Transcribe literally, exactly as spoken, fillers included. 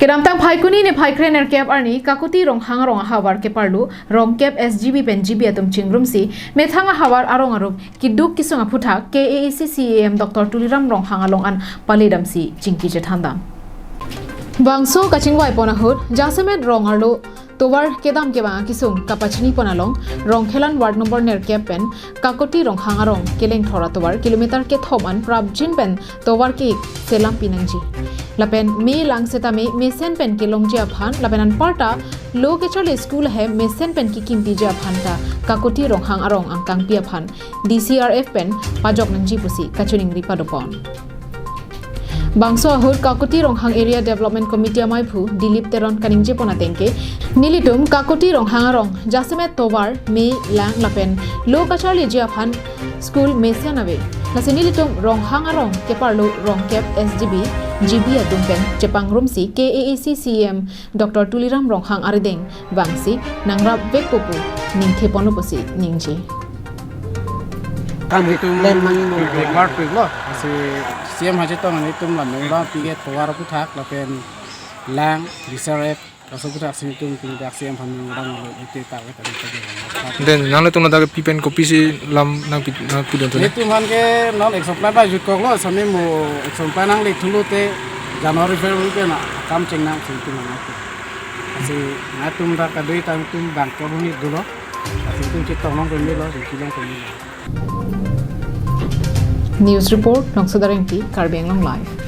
Kedamtang Phaikuni niphai krenerkep arni Kakuti Ronghang arong ahavar keparlo Rongkep S G B pen G B atum chingrumsi methang ahavar arong arup keduk kesung aphuthak K A A C C E M Doctor Tuliram Ronghang along an paledamsi chingki chethandam. Bangso kachingvaipon ahut jasemet rong arlo tovar kedam kevang akesung kapachinipon along Rongkhelan ward number nerkep pen Kakuti Ronghang arong kelengthor atovar kilometer kethom an prapjin pen tovar ke-ik selam pinangji. Lapen me lang setame mesen pen kelongji aphan lapen anparta lo kacharli school ahem mesen pen kekimpiji aphan ta Kakuti Ronghang arong angkangpi aphan D C R F pen pajok nangji pusi kachiningri padopon. Bangso ahut Kakuti Ronghang Area Development Committee amaiphu Dilip Teron kaningjepon atengke, nelitum Kakuti Ronghang arong jasemet tovar, me, lang lapen lo kacharliji aphan school mesen ave. Lasi nelitum Ronghang arong keparlo Rongkep S G B, G B atum pen chepangrumsi K A A C C E M Doctor Tuliram Ronghang arideng vangsi nangrapvekpo pu ningtheponlo pusi ningje. Kam hitum lem mang mo. Bekmar pik lo. Si C M hajitong nelitum lam nang pike tovar aphuthak lapen lang, D C R F, kaso aphuthak si nelitum pini dak C M aphan nang lo ite tak le kami tadi. Den, nanglitum ladak pi pen kopisi lam nangpi, nangpidun tu ne? Nelitum aphan ke non action plan bai jutkoklo, sami mo action plan nangle thulote January February pen akam chengnang si nelitum nang. Si nangtum dak kadoi tangtum bang kebumi dolo. Si nelitum chetong long kami lo, si nelitum kami lo. News report, Nongso Darengpi, Karbi Anglong Live.